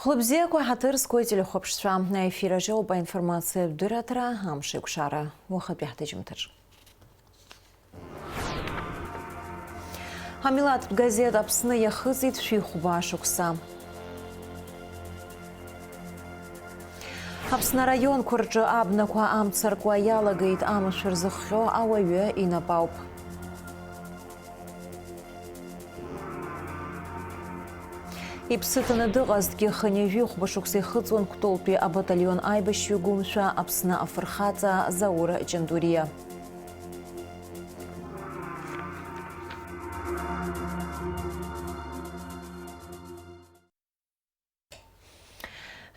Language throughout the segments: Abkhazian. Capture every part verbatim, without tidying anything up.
Хәлыбзиақәа, ҳаҭыр зқәу ателехәаԥшцәа, аефир аҿы ауп аинформациатә дырраҭара, амш еиқәшара, уахатәи ҳҭыжьымҭаҿ. Амилаҭтә газеҭ Аԥсны иахыҵит шәихәба шықәса. Аԥсны араионқәа рҿы абнақәа амца аркуа иалагеит, амшә рзыхҟьо ауаҩы инапы ауп. Иԥсы ҭаны дыҟазҭгьы хынҩажәи хәба шықәса ихыҵуан Кәтолтәи абаталион аибашьҩы гәымшәа Аԥсны афырхаҵа Заур Ҷандуриа.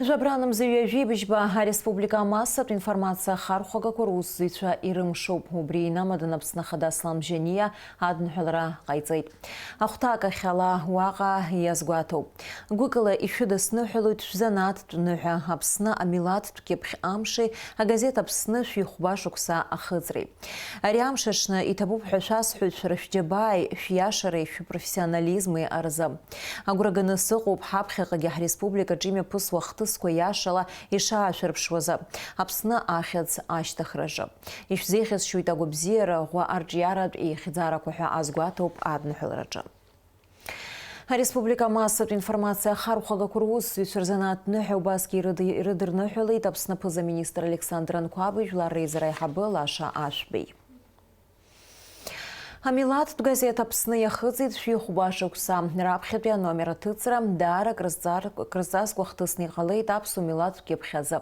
Жәабран мза ҩажәи быжьба ареспублика амассатә информациа ахархәагақәа русзуҩцәа ирымшоуп. Убри инамадан Аԥсны Ахада Аслан Бжьаниа адныҳәалара ҟаиҵеит. Ахәҭакахьала уаҟа иазгәаҭоуп. Гәыкала ишәыдысныҳәалоит шәзанааҭтә ныҳәа Аԥсны амилаҭтә кьыԥхь амши агазеҭ Аԥсны шәихәба шықәса ахыҵреи. Ари амш аҽны иҭабуп ҳәа шәасҳәоит шәара шәџьабааи, шәиашареи, шәпрофессионализми рзы. Агәра ганы сыҟоуп ҳаԥхьаҟагьы ҳреспубликаҿы имҩаԥысуа ахҭысқәа иашала ишаашәырԥшуазы, Аԥсны ахьӡ ашьҭыхраҿы. Ишәзеиӷьасшьоит агәабзиара ӷәӷәа арҿиаратә еихьӡарақәа ҳәа азгәаҭоуп адныҳәалараҿы. Ареспублика амассатә информациа ахархәагақәа русзуҩцәа рзанааҭтә ныҳәа убасгьы ирыди-, ирыдырныҳәалеит Аԥсны аԥыза-министр Александр Анқәаби жәлар реизара аиҳабы Лаша Ашәбеи. Амилаҭтә газеҭ Аԥсны иахыҵит шәихәба шықәса. Раԥхьатәи аномер аҭыҵра даара крызҵар-, крызҵазкуа хҭысны иҟалеит аԥсуа милаҭтә кьыԥхь азы.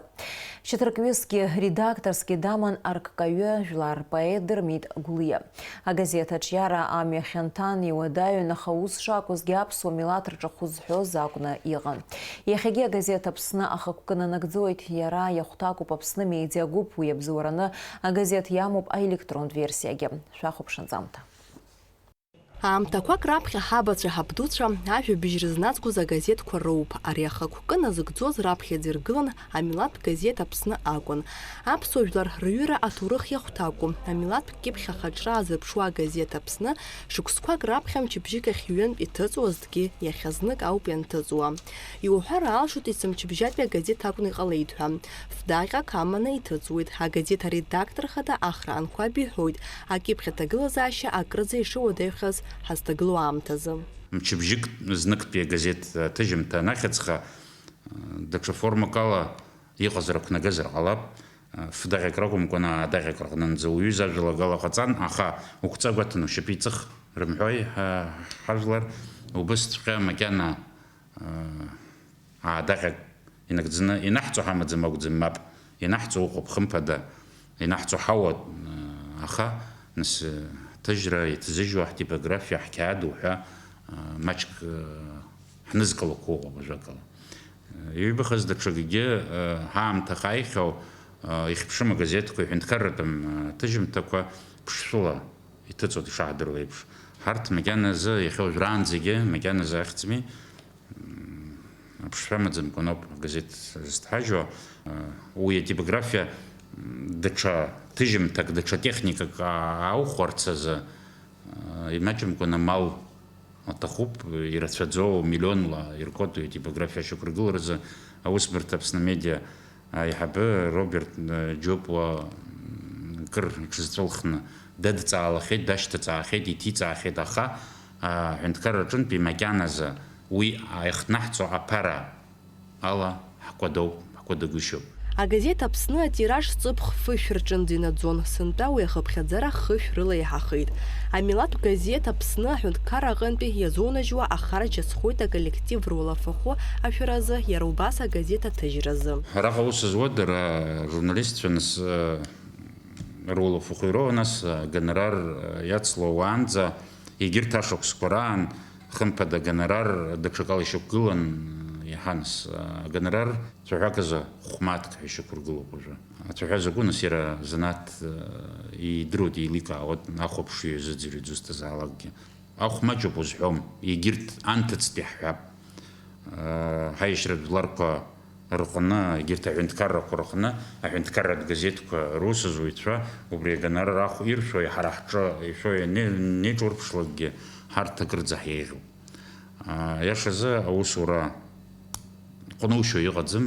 Шьаҭаркҩысгьы редакторсгьы даман арккаҩы, жәлар рпоет Дырмит Гәлиа. Агазеҭ аҿиара амҩа хьанҭан иуадаҩын, аха ус шакәызгьы аԥсуа милаҭ рҿахәы зҳәоз акәны иҟан. Иахьагьы агазеҭ Аԥсны ахықәкы нанагӡоит, иара иахәҭакуп Аԥсны медиа гәыԥ, уи абзоураны агазеҭ иамоуп аелектронтә версиагьы. Шәахәаԥш анҵамҭа. Аамҭақәак раԥхьа ҳабацәа, ҳабдуцәа ажәабжь рызназгоз агазеҭқәа роуп. Ари ахықәкы назыгӡоз раԥхьаӡа иргылан амилаҭтә газеҭ Аԥсны акәын. Аԥсуа жәлар рҩыра аҭоурых иахәҭакуп. Амилаҭтә кьыԥхь ахаҿра азырԥшуа агазеҭ Аԥсны шықәсқәак раԥхьа мчыбжьык ахь ҩынтә иҭыҵуазҭгьы, иахьазнык ауп ианҭыҵуа. Иуҳәар алшоит, есымчыбжьатәи агазеҭ акәны иҟалеит ҳәа. Фдаҟьак аманы иҭыҵуеит. Агазеҭ аредактор хада Ахра Анқәаб иҳәоит, акьыԥхь аҭагылазаашьа акрыӡа ишыуадаҩхаз ҳазҭагылоу аамҭазы. Мчыбжьык зныктәи агазеҭ аҭыжьымҭа анахьыҵха, даҽа формак ала иҟазар ақәнагазар ҟалап. Фдаҟьак ракәымкәан, аадаҟьак рҟнынӡа уҩыза ажәалагала ҟаҵан, аха уқәҵа гәаҭаны ушьапы иҵых рымҳәои, ҳа-, ҳажәлар, убысҵәҟьа макьана аадаҟьак инагӡаны инаҳҵо ҳамаӡам акәӡам, мап, инаҳҵо ыҟоуп, хымԥада, инаҳҵо ҳауа, аха, нас, ҭыжьра иҭзыжьуа ҳтипографиа, ҳқьаад уҳәа, маҷк ҳнызкылақәа ыҟоуп, ажәакала. Иҩбахаз даҽакгьы, ҳаамҭа ахьааихьоу, ихьыԥшым агазеҭқәа, иҳәынҭқарратәым ҭыжьымҭақәа ԥшшәыла иҭыҵуа дшаҳдыруа еиԥш. Ҳарҭ макьаназы иахьа уажәраанӡагьы макьаназы ахьӡми, м, аԥшшәа амаӡамкәан ауп агазеҭ зҭҳажьуа. Уи атипографиа, м, даҽа ҭыжьымҭак, даҽа техникак а-, аухәарц азы, а, имаҷымкәан амал аҭахуп, ирацәаӡоу, миллионла иркоту атипографиа ашьақәыргыларазы аусбарҭа Аԥсны Медиа аиҳабы Роберт, э, Џьопуа, м, кыр иҽызҵәылхны дадҵаалахьеит, дашьҭаҵаахьеит, иҭиҵаахьеит, аха, а, аҳәынҭқарра аҿынтәи макьаназы уи аихнаҳҵо аԥара ала ҳкәадоуп, ҳкәадагәышьоуп. Агазеҭ Аԥсны атираж ҵыԥх фышә рҿынӡа инаӡон, сынтәа уи ахыԥхьаӡара хышә рыла иаҳахеит. Амилаҭтә газеҭ Аԥсны аҳәынҭқарра аҟынтәи иазунажьуа ахарџь азхоит аколлектив рулафахәы ашәаразы, иара убас агазеҭ аҭыжьразы. Араҟа аус зуа дара, журналистцәа, нас, э, рулафахәы ироуа, нас, э, гонорар, э, иацло уаанӡа, егьырҭ ашықәсқәа раан, хымԥада, гонорар даҽакала ишьақәгылан, э, иаҳа, нас, э, агонорар цәаҳәак азы хә-мааҭк ҳәа ишьақәыргылоуп уажәы. Ацәаҳәа закәу, нас, иара занааҭ, э, идыруеит, еиликаауеит, ахәаԥшҩы иазыӡырҩуеит дызҭазаалакгьы. Ахә маҷуп узҳәом, егьырҭ анҭыҵтәи ҳҳәап. Ҳаиашьратә жәларқәа рҟны, егьырҭ аҳәынҭқаррақәа рҟны, аҳәынҭқарратә газеҭқәа русзуҩцәа убри агонорар ахә иршәо, ҳара ҳҿы ишәо ианеиҿурԥшлакгьы, ҳарҭ акырӡа ҳиеиӷьуп. Иашазы, аусура Ҟәнушьо иҟаӡам,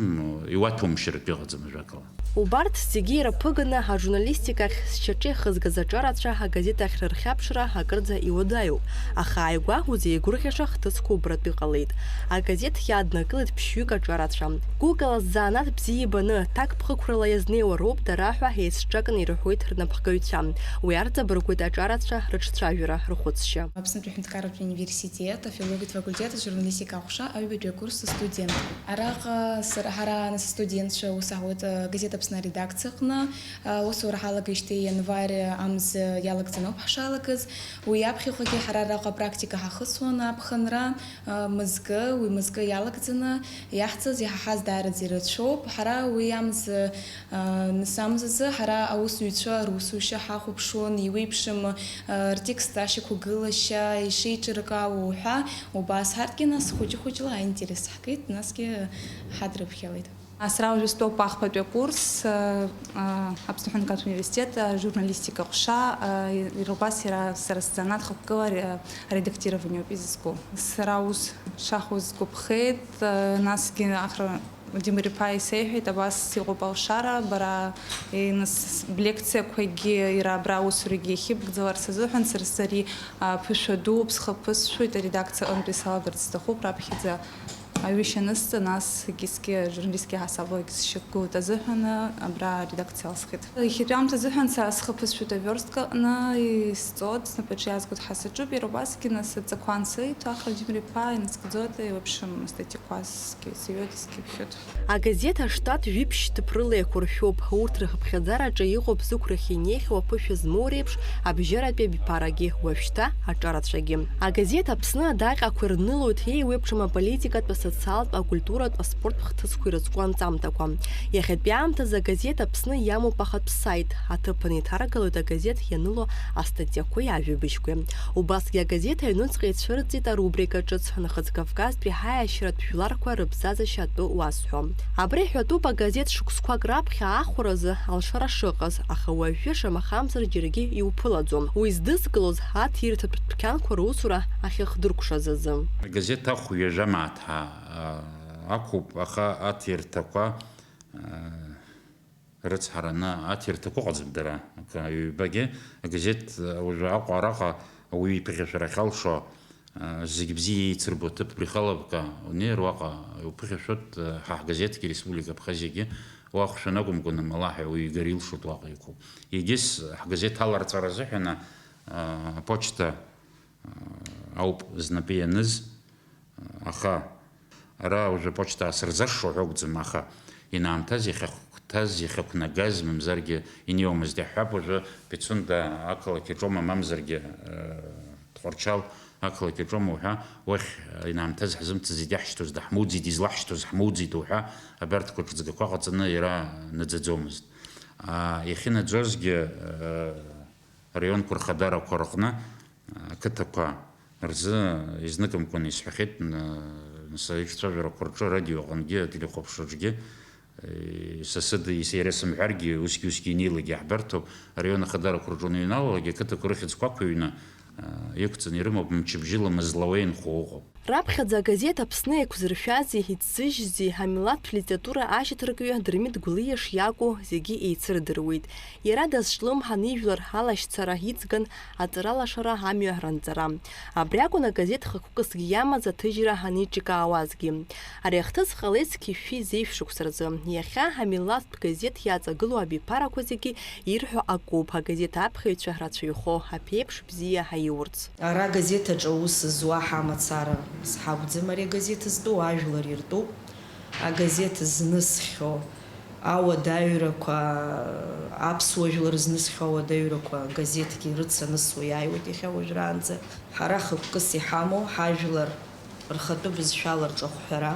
иуаҭәоумшьартә иҟаӡам, ажәакала. Убарҭ зегьы ирыԥыганы, ажурналистикахь зшьаҿа ихызгаз аҿарацәа агазеҭ ахь рырхьаԥшра акырӡа иуадаҩуп, аха ааигәа узеигәырӷьаша хҭысқәа убратәы иҟалеит. Агазеҭ иаднакылеит ԥшьҩык аҿарацәа. Гәыкала ззаанаҭ бзиа ибаны, ҭакԥхықәрала иазнеиуа роуп дара ҳәа еицҿакны ирҳәоит рнапхгаҩцәа. Уи арҵабыргуеит аҿарацәа рыҿцәажәара рхәыцшьа. Аԥснытәи аҳәынҭқарратә университет афилологиатә факультет ажурналистика аҟәша аҩбатәи акурс астудентуп. Араҟа сара, ҳара астудентцәа ус ҳауеит, агазеҭ Аԥсны аредакциаҟны. Аусура ҳалагеижьҭеи ианвар амза иалагӡаны ауп ҳшалагаз. Уи аԥхьаҟагьы ҳара араҟа апрактика ҳахысуан аԥхынра, мызкы, уи мызкы иалагӡаны иаҳҵаз, иҳаҳаз даараӡа ирацәоуп. Ҳара уи амза, нас амзазы ҳара аусзуҩцәа русушьа ҳахәаԥшуан, еиуеиԥшым ртекст ашьақәгылашьа, ишеиҿыркаауа уҳәа, убас ҳарҭгьы нас хәыҷы-хәыҷла аинтерес ҳгеит, насгьы ҳадрыԥхьалеит. Сара уажәы стәоуп ахԥатәи акурс, Аԥсны аҳәынҭқарратә университет ажурналистика ҟәша, иара убас иара сара сзанааҭ хықәкыла аредактирование ауп изызку. Сара ус шахәо сгәаԥхеит, насгьы Ахра Владимир-иԥа исеиҳәеит, абас иҟоуп алшара, бара, нас блекциақәагьы, иара абра аусурагьы иахьыбгӡаларц азыҳәан, сара сзы ари ԥышәа дууп, схы ԥысшәоит, аредакциа аҟынтәи салагарц сҭахуп раԥхьаӡа. Аҩышьа анысҵа, нас егьысгьы ажурналистские ҳасаблагьы сшьақәгылоит азыҳәан абра аредакциа алсхит. Иахьатәи аамҭа азыҳәан са схы ԥысшәоит авёрстка аҟны, исҵоит, снапаҿы иаазгоит ҳәа саҿуп, иара убасгьы нас адҵақәа ансеиҭо, Ахра Владимир-иԥа инаскьаӡоит, еиуеиԥшым астатиақәа сгьы сыҩуеит, сгьы ԥхьоит. Агазеҭ аштат жәиԥшь ҭыԥ рыла иақәыршәоуп, урҭ рхыԥхьаӡараҿы иҟоуп зықәрахь инеихьоу аԥышәа змоу реиԥш, абжьаратәи абиԥарагьы, уажәшьҭа аҿарацәагьы. Агазеҭ Аԥсны адаҟьақәа ирнылоит еиуеиԥшым аполитикатә, асоциалтә, акультуратә, аспорттә хҭысқәа ирызку анҵамҭақәа. Иахьатәи аамҭазы агазеҭ Аԥсны иамоуп ахатә саит, аҭыԥан иҭаргалоит агазеҭ ианыло астатиақәеи ажәабжьқәеи. Убасгьы агазеҭ аҩныҵҟа ицәырҵит арубрика ҿыц, Нхыҵ Кавказтәи ҳаиашьаратә жәларқәа рыбзазашьа атәы уазҳәо. Абра иҳәатәуп агазеҭ шықәсқәак раԥхьа ахәаразы алшара шыҟаз, аха уажәы шамахамзар џьаргьы иуԥылаӡом. Уи здызкылоз аҭирҭатә дәқьанқәа русура ахьыхдыркәшаз азы. Агазеҭ ахә ҩажәа мааҭ ҳа-, а-, ақәуп, аха аҭирҭақәа, а, рыцҳараны аҭирҭақәа ыҟаӡам дара. Акы, ҩбагьы агазеҭ, а, уажәы Аҟәа араҟа ауаҩы иԥыхьашәара ахьалшо, а, зегь бзиа еицырбо аҭыԥ Брехаловка унеир, уаҟа иуԥыхьашәоит, а, ҳа ҳгазеҭгьы, Республика Абхазиагьы, уахәшәан акәымкәа, нымала ҳәа уаҩы игар илшоит уаҟа иқәу. Егьыс ҳгазеҭ аларҵәара азыҳәан, а, аԥочта, а, ауп знапы ианыз. Аха ара уажәы аԥочта аасырзашшо ҳәа акәӡам, аха инаамҭаз иахьахәҭаз, иахьақәнагаз, мамзаргьы инеиуамызт иаҳҳәап, уажәы Пицунда ақалақь аҿоума, мамзаргьы, э, Тҟәарчал ақалақь аҿоума уҳәа, уахь, э, инаамҭаз ҳзымцаӡеит, иаҳшьҭоз даҳмоуӡеит, излаҳшьҭоз ҳмоуӡеит уҳәа, абарҭқәа ҿыҵгақәа ҟаҵаны иара наӡаӡомызт. А, иахьынаӡозгьы, э, араионқәа рхадарақәа рҟны, а, ақыҭақәа рзы изныкымкәан исҳәахьеит, н-, нас аиҿцәажәарақәа рҿы арадио аҟынгьы, ателехәаԥшраҿгьы, э, са сыда ис-, иара сымҳәаргьы, усгьы-усгьы инеилак иаҳбарҭоуп, араион ахадарақәа рҿы уныҩналалак, ақыҭақәа рыхьӡқәа ақәыҩны, а, иқәҵаны ирымоуп, мчыбжьыла мызла уеинхо ыҟоуп. Раԥхьаӡа агазеҭ Аԥсны еиқәзыршәази иӡыжьзи амилаҭтә литература ашьаҭаркҩы Дырмит Гәлиа шиакәу зегьы еицырдыруеит. Иара дазҿлымҳан ижәлар алашьцара иҵган аҵаралашара амҩа ранҵара. Абри акәын агазеҭ хықәкысгьы иамаз аҭыжьра аниҿикаауазгьы. Ари ахҭыс ҟалеит зқьи жәшәи зеижә шықәса рзы. Иахьа амилаҭтә газеҭ иаҵагылоу абиԥарақәа зегьы ирҳәо акоуп, агазеҭ аԥхьаҩцәа рацәаҩхо, аԥеиԥш бзиа аиурц. Ара агазеҭ аҿы аус зуа ҳамацара зҳакәӡам, ари агазеҭ зтәу ажәлар иртәуп. Агазеҭ знысхьоу ауадаҩрақәа, аԥсуа жәлар знысхьоу ауадаҩрақәа агазеҭгьы рыцанысуа иааиуеит иахьа уажәраанӡа. Ҳара хықәкыс иҳамоу ҳажәлар рхатәы бызшәала рҿахәҳәара,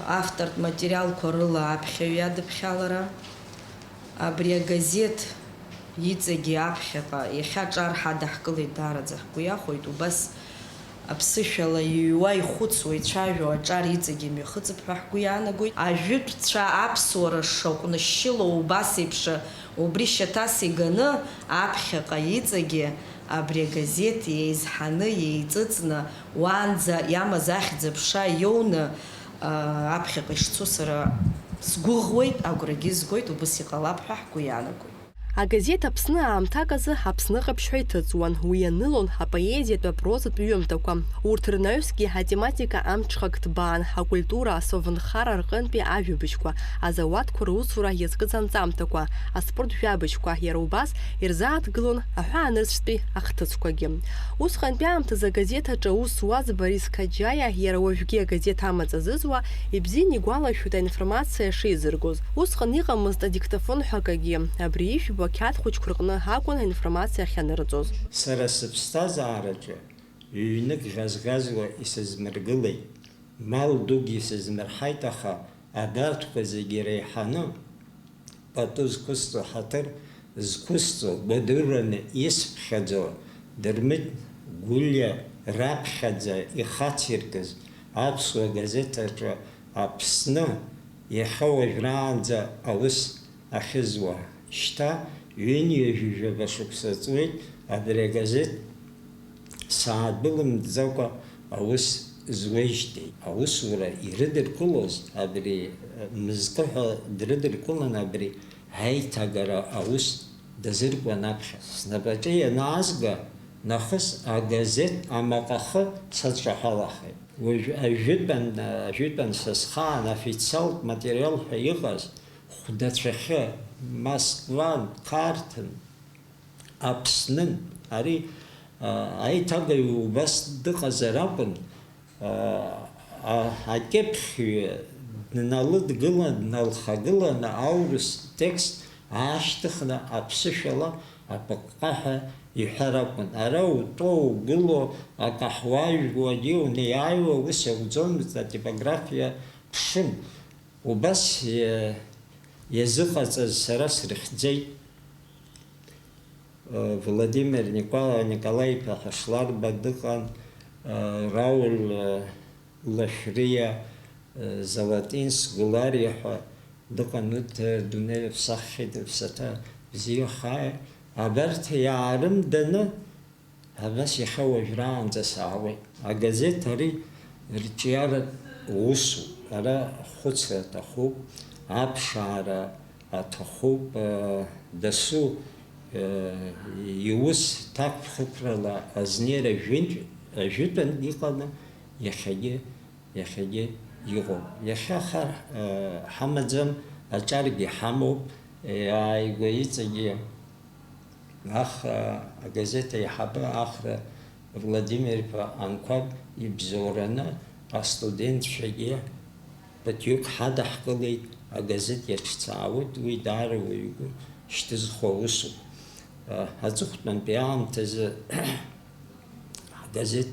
автортә материалқәа рыла аԥхьаҩ иадыԥхьалара, абри агазеҭ иҵегьы аԥхьаҟа иахьа аҿар ҳадаҳкылеит, даараӡа ҳгәы иахәоит, убас аԥсышәала иҩуа, ихәыцуа, ицәажәо аҿар иҵегьы имҩахыҵып ҳәа ҳгәы иаанагоит. Ажәытәцәа аԥсуара шаҟә нышьшьылоу убас еиԥш убри шьаҭас иганы, аԥхьаҟа иҵегьы абри агазеҭ еизҳаны, еиҵыҵны, уаанӡа иамаз ахьӡ-аԥша иоуны, Аԥхьаҟа ишцо сара сгәыӷуеит, агәрагьы згоит, убыс иҟалап ҳәа ҳгәы иаанагоит. Агазеҭ Аԥсны аамҭак азы Аԥсны ҟаԥшьҳәа иҭыҵуан, уи ианылон апоезиатә, апрозатә ҩымҭақәа. Урҭ рнаҩсгьы атематика амҽхак ҭбаан, акультура, асовнхара рҟынтәи ажәабжьқәа, азауадқәа русура иазкыз анҵамҭақәа, аспорт жәабжьқәа, иара убас ирзааҭгылон аҳәаанырцәтәи ахҭысқәагьы. Усҟантәи аамҭазы агазеҭ аҿы аус зуаз Борис Каџьаиа, иара уажәгьы агазеҭ амаҵ азызуа, ибзианы игәалашәоит аинформациа шеизыргоз. Усҟан иҟамызт адиктофон ҳәа акагьы. Абри ижәбо ақьаад хәыҷқәа рҟны акәын аинформациа ахьанырҵоз. Сара сыԥсҭазаараҿы ҩнык ӷьазӷьазуа исызмыргылеит, мал дук исызмырҳаит, аха абарҭқәа зегьы иреиҳаны пату зқәысҵо, ҳаҭыр зқәысҵо, гәадураны исԥхьаӡо Дырмит Гәлиа раԥхьаӡа ихациркыз аԥсуа газеҭ аҿы Аԥсны иахьа уажәраанӡа аус ахьызуа. Шьҭа ҩынҩажәи жәаба шықәса ҵуеит абри агазеҭ саадәылымҵӡакәа аус зуеижьҭеи. Аусура ирыдыркылоз абри, мызкы ҳәа дрыдыркылан абри аиҭагара аус дазыркуан аԥхьа. Снапаҿы ианаазга, нахыс агазеҭ амаҟахы садҿаҳәалахеит. Уажә ажәытәан, ажәытәан са схаан официалтә материал ҳәа иҟаз хәдацәахьы, Москван, Қарҭын, Аԥснын, ари, а, аиҭагаҩ убас дыҟазар акәын, а, а, акьыԥхьҩы дналыдгылан, дналхагыланы аурыс текст аашьҭыхны аԥсышәала апыҟҟаҳәа иҳәар акәын. Ара утәоу, угылоу, акы аҳуажәуагьы унеиааиуа ус иауӡомызт, атипографиа ԥшын. Убас иа-, иазыҟаҵаз сара срыхьӡеит. Владимир Никола-, Николаи-иԥа Ҳашларба дыҟан, Рауль Лашәриа, Золотинск Гулариа ҳәа дыҟан, урҭ рдунеи рыԥсаххьеит, рыԥсаҭа бзиахааит. Абарҭ иаарымданы, Абас иахьа уажәраанӡа саауеит. Агазеҭ ари рҿиаратә усуп, ара ахәыцра аҭахуп, аԥшаара аҭахуп, дасу иус ҭакԥхықәрала азнеира жәынтә-, ажәытәан иҟаны иахьагьы иахьагьы иҟоуп. Иахьа хар, э, ҳамаӡам, аҿаргьы ҳамоуп, иааигәа иҵегьы аха агазеҭ аиҳабы Ахра Владимир-иԥа Анқәаб ибзоураны астудентцәагьы ԥыҭҩык ҳадаҳкылеит, агазеҭ иаҿцаауеит, уи даара уаҩы игәы шьҭызхуа усуп. Э, аҵыхәтәантәи аамҭазы агазеҭ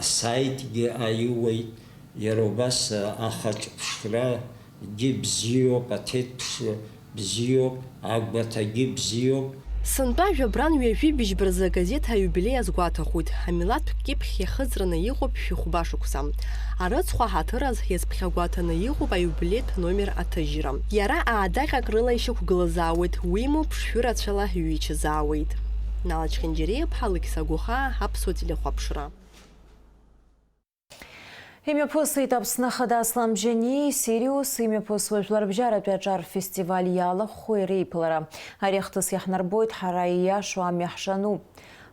асаитгьы аиуеит, иара убас ахаҿыԥшрагьы бзиоуп, аҭеҭԥш бзиоуп, агәаҭагьы бзиоуп. Сынтәа жәабран ҩажәи быжьба рзы агазеҭ аиубилеи азгәаҭахоит. Амилаҭтә кьыԥхь иахыҵраны иҟоуп шәи хәба шықәса. Арыцхәа ҳаҭыр азы иазԥхьагәаҭаны иҟоуп аиубилеитә номер аҭыжьра. Иара аадаҟьак рыла ишьақәгылазаауеит, уимоу ԥшшәы рацәала иҩычазаауеит. Нала Чхинџьариа-иԥҳа, Алықьса Гәахаа, Аԥсуа телехәаԥшра. Имҩаԥысит Аԥсны Ахада Аслан Бжьаниеи Сириус имҩаԥысуа жәларбжьаратәи аҿар фестиваль иалахәхо иреиԥылара. Ари ахҭыс иаҳнарбоит ҳара ииашоу амҩа ҳшану.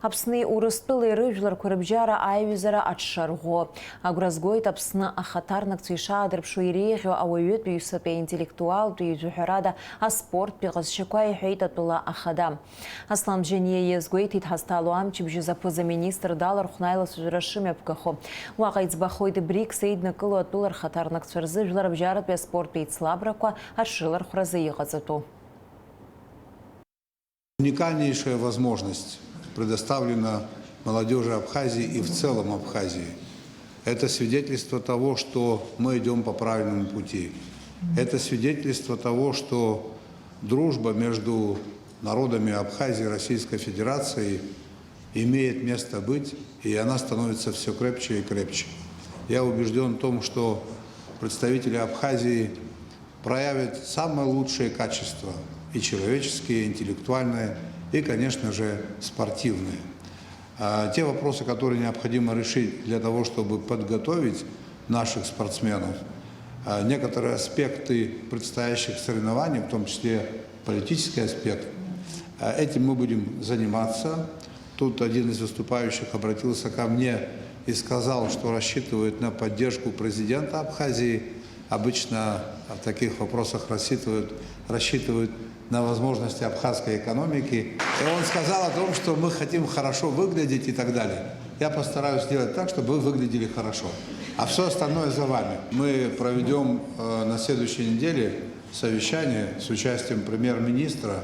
Аԥсни Урыстәылеи рыжәларқәа рыбжьара аиҩызара аҽшарӷәӷәо. Агәра згоит Аԥсны ахаҭарнакцәа ишаадырԥшуа иреиӷьу ауаҩытәыҩсатәи, аинтеллектуалтәи, жәаҳәарада аспорттәи ҟазшьақәа, иҳәеит атәыла ахада. Аслан Бжьаниа иазгәеиҭеит ҳазҭало амчыбжьы азы аԥыза-министр далархәны аилацәажәара шымҩаԥгахо. Уаҟа иӡбахоит БРИКС еиднакыло атәыла рхаҭарнакцәа рзы жәларбжьаратәи аспорттә еицлабрақәа аҽрылархәразы иҟаҵатәу. Уникальнейшая возможность предоставлена молодёжи Абхазии и в целом Абхазии. Это свидетельство того, что мы идём по правильному пути. Это свидетельство того, что дружба между народами Абхазии и Российской Федерации имеет место быть, и она становится всё крепче и крепче. Я убеждён в том, что представители Абхазии проявят самые лучшие качества, и человеческие, и интеллектуальные, и, конечно же, спортивные. А, те вопросы, которые необходимо решить для того, чтобы подготовить наших спортсменов. А, некоторые аспекты предстоящих соревнований, в том числе политический аспект, а, этим мы будем заниматься. Тут один из выступающих обратился ко мне и сказал, что рассчитывает на поддержку президента Абхазии. Обычно в таких вопросах рассчитывают, рассчитывают на возможности абхазской экономики. И он сказал о том, что мы хотим хорошо выглядеть и так далее. Я постараюсь сделать так, чтобы вы выглядели хорошо. А всё остальное за вами. Мы проведём, э, на следующей неделе совещание с участием премьер-министра,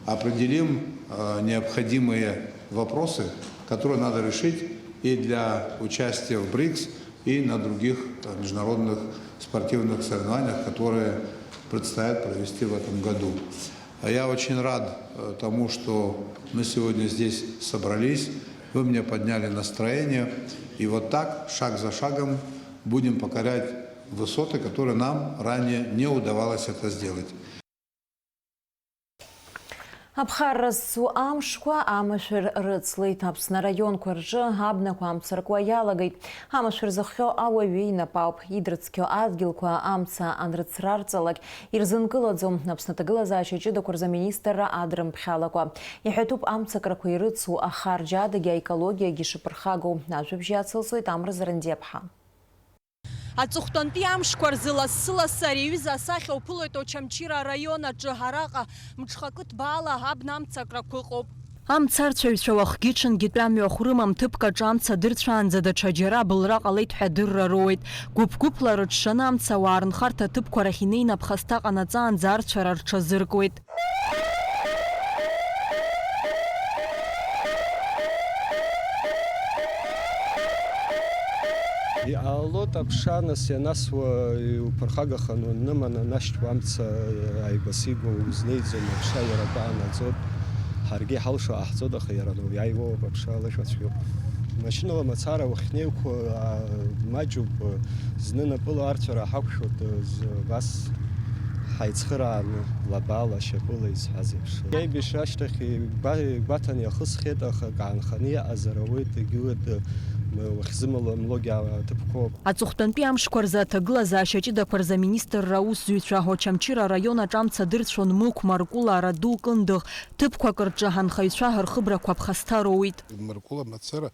определим, э, необходимые вопросы, которые надо решить и для участия в БРИКС, и на других, э, международных спортивных соревнованиях, которые предстоит провести в этом году. А я очень рад, э, тому, что мы сегодня здесь собрались, вы мне подняли настроение, и вот так, шаг за шагом, будем покорять высоты, которые нам ранее не удавалось это сделать. Аԥхарра зцу амшқәа амашәыр рыцлеит. Аԥсны араионқәа рҿы абнақәа амца ркуа иалагеит. Амашәыр зыхҟьо ауаҩы инапы ауп. Идрыцқьо адгьылқәа амца анрыцрарҵалак ирзынкылаӡом. Аԥсны аҭагылазаашьа ҷыдақәа рзы аминистрра адрымԥхьалакуа. Иҳәатәуп амцакрақәа ирыцу ахарџь адагьы аекологиагьы шыԥырхагоу. Ажәабжь иацылҵоит Амра Зарандиаԥҳа. Аҵыхәтәантәи амшқәа рзы лассы-лассы ари аҩыза асахьа уԥылоит Очамчыра араион аҿы. Араҟа мҽхакы ҭбаала абна амцакрақәа ыҟоуп. Амцарцәаҩцәа уахгьы-ҽынгьы тәамҩахә рымам, ҭыԥк аҿы амца дырцәаанӡа даҽа џьара абылра ҟалеит ҳәа адырра роуеит. Гәыԥ-гәыԥла рыҽшаны амца ауаа рынхарҭа ҭыԥқәа рахь инеины аԥхасҭа ҟанаҵаанӡа арцәара рҽазыркуеит. Иҟалоит аԥша, нас ианасуа, иуԥырхагаханы уанныман, анашьҭуа амца ааигәа-сигәа узнеиӡом, аԥша иара атәы анаӡоит. Ҳаргьы иҳалшо ҟаҳҵоит, аха иара иааиуоуп, аԥша алашәацәгьоуп. Машьынала мацара уахьнеиқәо, аа, маҷуп, зны напыла арцәара ҳақәшәоит, з-, абас ҳаицхырааны, лабала, шьапыла изҳәаз еиԥш. Аибашьра ашьҭахь игәа-, игәаҭаны иахысхьеит, аха каанханы иҟазар ауеит, егьиуеит, м-, уахьзымало млогьы аҭыԥқәоуп. Аҵыхәтәантәи амшқәа рзы аҭагылазаашьа ҷыдақәа рзы аминистрра аусзуҩцәа Очамчыра араион аҿы амца дырцәон Мықә, Маркәыла, Араду, Кындыӷ, ҭыԥқәак рҿы анхаҩцәа рхыбрақәа аԥхасҭа роуит. Маркәыла мацара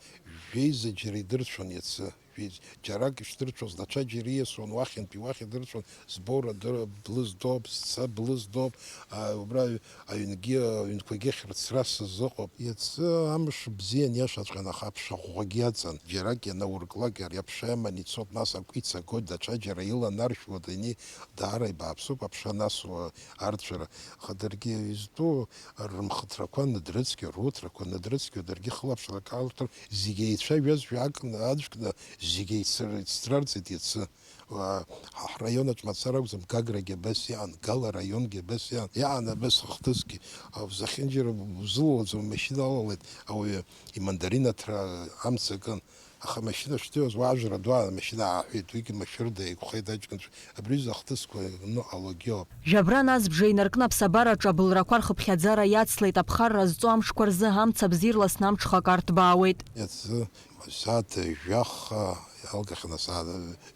жәеиза џьара идырцәон иацы. Ҩеиз-, џьарак ишдырцәоз, даҽа џьара ииасуан, уахьынтәи уахь идырцәон, збоура дыр-, блыздоуп, сца блыздоуп, а, убра аҩ-, аҩнгьы, аҩнқәагьы хьырцра сызыҟоуп. Иацы амш бзиан иашаҵәҟьан, аха аԥша ӷәӷәагьы иаҵан. Џьарак ианаурклак, ари аԥша иаман ицоит, нас акәиц агоит, даҽа џьара иланаршәуа дани, даара ибааԥсуп аԥша анасуа арцәара. Аха даргьы изтәу рымхыҭрақәа ныдрыцқьо, руҭрақәа ныдрыцқьо, даргьы хылаԥшрак алҭар, зегьы еицәажәазшәа акны, аӡәкны, зегьы еицыр-, еицрарҵеит иацы. Уа, ҳа-, ҳраион аҿы мацара акәӡам, Гаграгьы абас иҟан, Гала араионгьы абас иҟан. Иҟан абас ахҭысгьы. А, зехьынџьара узылалаӡом, машьына алалеит, ауаҩы имандарин аҭра амца акын. Аха амашьына шҭыҩуаз, уаажәра ду амашьына ааҳәит, уигьы машәырда еиқәхеит аҷкәынцәа. Абри аҩыза ахҭысқәа иныҟәалогьы ауп. Жәабран азбжа инаркны аԥсабараҿы абылрақәа рхыԥхьаӡара иацлеит. Аԥхарра зҵо амшқәа рзы амца бзиа ирласны амҽхак арҭбаауеит. Иацы асааҭ жәаха иалгахьан, асааҭ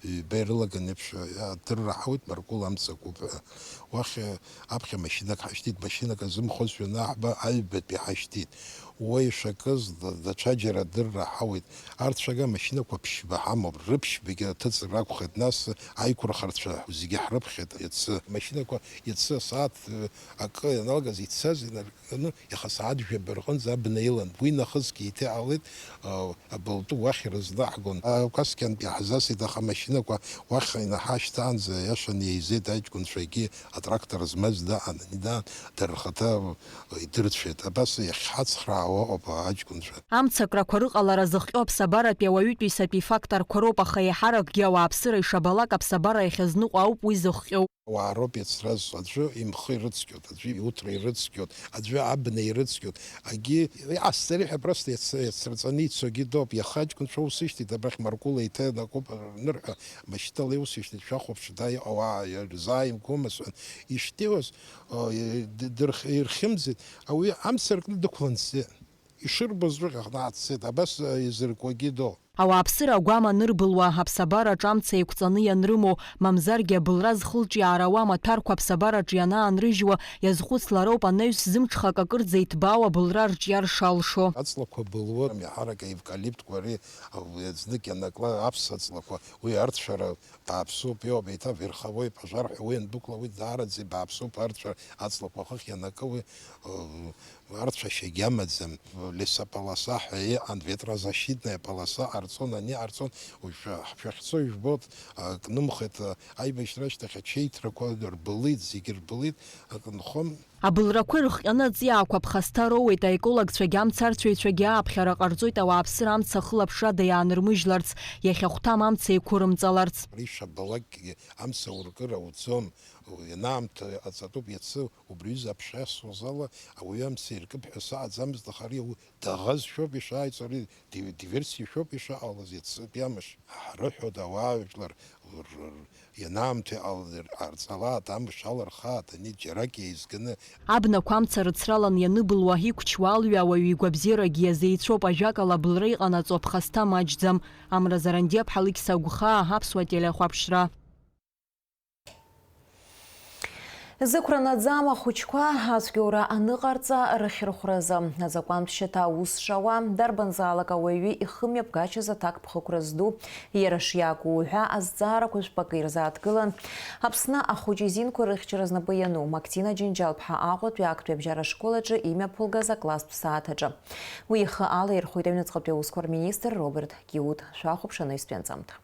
ҩба ирылаган еиԥш адырра ҳауеит, Маркәыла амца акуп ҳәа. Уахь аԥхьа машьынак ҳашьҭит, машьынак азымхозшәа анаҳба, аҩбатәи ҳашьҭит. Уа ишакыз, да-, даҽаџьара адырра ҳауеит. Арцәага машьынақәа ԥшьба ҳамоуп, рыԥшьбагьы аҭыҵра акәхеит, нас аиқәырхарцәа зегьы ҳрыԥхьеит иацы. Амашьынақәа иацы асааҭ, э, акы ианалгаз ицаз инаркны, иаха асааҭ жәаба рҟынӡа абна илан. Уи нахысгьы еиҭа иҟалеит, э, абылтәы уахь ирызнаҳгон. Акәасқьантә иаҳзасит, аха амашьынақәа уахь инаҳашьҭаанӡа, иашан, еизеит аҷкәынцәагьы, атрактор змаз даан, ани даан, дара рхаҭа идырцәеит. Абас иахьҳацхраауа ыҟоуп аҷкәынцәа. Амцакрақәа рыҟалара зыхҟьо аԥсабаратәи ауаҩытәыҩсатәи факторқәа роуп, аха еиҳаракгьы ауааԥсыра ишабалак аԥсабара иахьазныҟәо ауп уи зыхҟьоу. Ауаа роуп иацраз, аӡәы имхы ирыцқьоит, аӡәы иуҭра ирыцқьоит, аӡәы абна ирыцқьоит. Агьи иҟасҵари ҳәа просто иац-, иацраҵаны ицогьы доуп. Иаха аҷкәынцәа усышьҭит, абрахь Маркәыла еиҭа ианакуп, нырҳәа машьынала иусышьҭит, шәахәаԥш, да, иҟоу ауаа ирзааимгома сҳәан. Ишьҭиуаз, о, и-, д-, дырх-, ирхьымӡеит, ауаҩы амца аркны дықәлан дцеит. Ишырбоз рыхьӡ ҟанаҵеит, абас, э, изыркуагьы доуп. Ауааԥсыра агәам анырбылуа, аԥсабараҿ амца еиқәҵаны ианрымоу, мамзаргьы абылра зхылҿиаара ауам аҭәарқәа аԥсабараҿы ианаанрыжьуа, иазхәыцлароуп анаҩс зымҽхак акырӡа иҭбаау абылра рҿиар шалшо. Аҵлақәа былуа, иаҳарак аевкалиптқәа ари, знык ианаклак аԥса ҵлақәа, уи арцәара бааԥсуп, иоуп, еиҭа верховой пожар ҳәа уи иандәықәла, уи даараӡа ибааԥсуп, арцәара аҵлақәа ахыхь ианакы уи, ы, арцәашьагьы амаӡам. Лесополоса ҳәа иҟан, ветрозащитная полоса ҟарҵон, ани ҟарҵон, уажә ҳшәахьцо ижәбоит, акнымхеит, аибашьра ашьҭахь ачеиҭрақәа рбылит, зегьы рбылит, акы нхом. Абылрақәа ирыхҟьаны аҵиаақәа ԥхасҭа роуеит, аекологцәагьы амцарцәаҩцәагьы ааԥхьара ҟарҵоит ауааԥсыра амца ахылаԥшрада иаанырмыжьларц, иахьахәҭам амца еиқәырымҵаларц. Ари шабалакгьы амца уркыр ауӡом, ианаамҭоу иҟаҵатәуп, иацы убри аҩыза аԥша иасуаз ала ауаҩы амца иркып ҳәа саҟаӡамызт, аха ари даӷазшәоуп ишааиҵо, ари ди-, диверсиашәоуп ишыҟалаз иацтәи амш. Ҳрыҳәоит ауаажәлар р-, р-, ианаамҭоу иҟалар ҟарҵалааит, амш алырхааит, ани џьарак еизганы. Абнақәа амца рыцралан ианыбылуа, иқәчуа алҩа ауаҩы игәабзиарагьы иазеицәоуп, ажәакала, абылра иҟанаҵо аԥхасҭа маҷӡам. Амра Зарандиа-ԥҳа, Алықьса Гәхаа, Аԥсуа телехәаԥшра. Зықәра наӡам ахәыҷқәа ацәгьоура аныҟарҵа рыхьырхәразы азакәантә шьаҭа аус шауа, дарбанзаалак ауаҩы ихымҩаԥгашьаз аҭакԥхықәра зду иара шиакәу уҳәа азҵаарақәа жәпакы ирзааҭгылан Аԥсны ахәыҷы изинқәа рыхьчара знапы иану Мактина Џьынџьал-ԥҳа Аҟәатәи актәи абжьара школ аҿы имҩаԥылгаз акласстә сааҭ аҿы. Уи ихы алаирхәит аҩныҵҟатәи аусқәа рминистр Роберт Киут. Шәахәаԥш анаҩстәи анҵамҭа.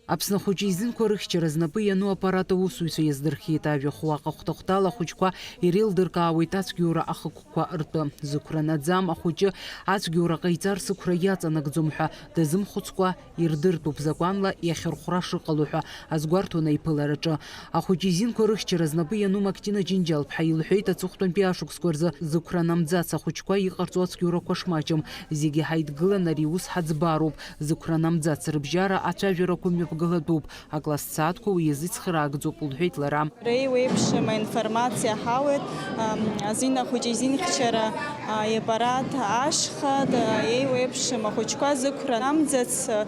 Аԥсны ахәыҷы изинқәа рыхьчара знапы иану аппарат аусзуҩцәа иаздырхиеит ажәахә. Уаҟа хәҭа-хәҭала ахәыҷқәа иреилдыркаауеит ацәгьоура ахықәкқәа ртәы. Зықәра наӡам ахәыҷы ацәгьоура ҟаиҵар сықәра иаҵанакӡом ҳәа дазымхәыцкәа ирдыртәуп закәанла иахьырхәра шыҟало ҳәа азгәарҭон аиԥылараҿы. Ахәыҷы изинқәа рыхьчара знапы иану Мактина Џьынџьал-ԥҳа илҳәеит, аҵыхәтәантәи ашықәсқәа рзы зықәра намӡац ахәыҷқәа иҟарҵо ацәгьоурақәа шмаҷым. Зегьы ҳаидгылан ари аус ҳаӡбароуп. Зықәра намӡац рыбжьара ацәажәарақәа мҩаԥгалатәуп. Акласстә сааҭқәа уи азы ицхыраагӡоуп, лҳәеит лара. Реиуеиԥшым аинформациа ҳауеит, ам, азин ахәыҷы изинхьчара, а, иаппарат ашьха, д-, еиуеиԥшым ахәыҷқәа зықәра намӡац, а,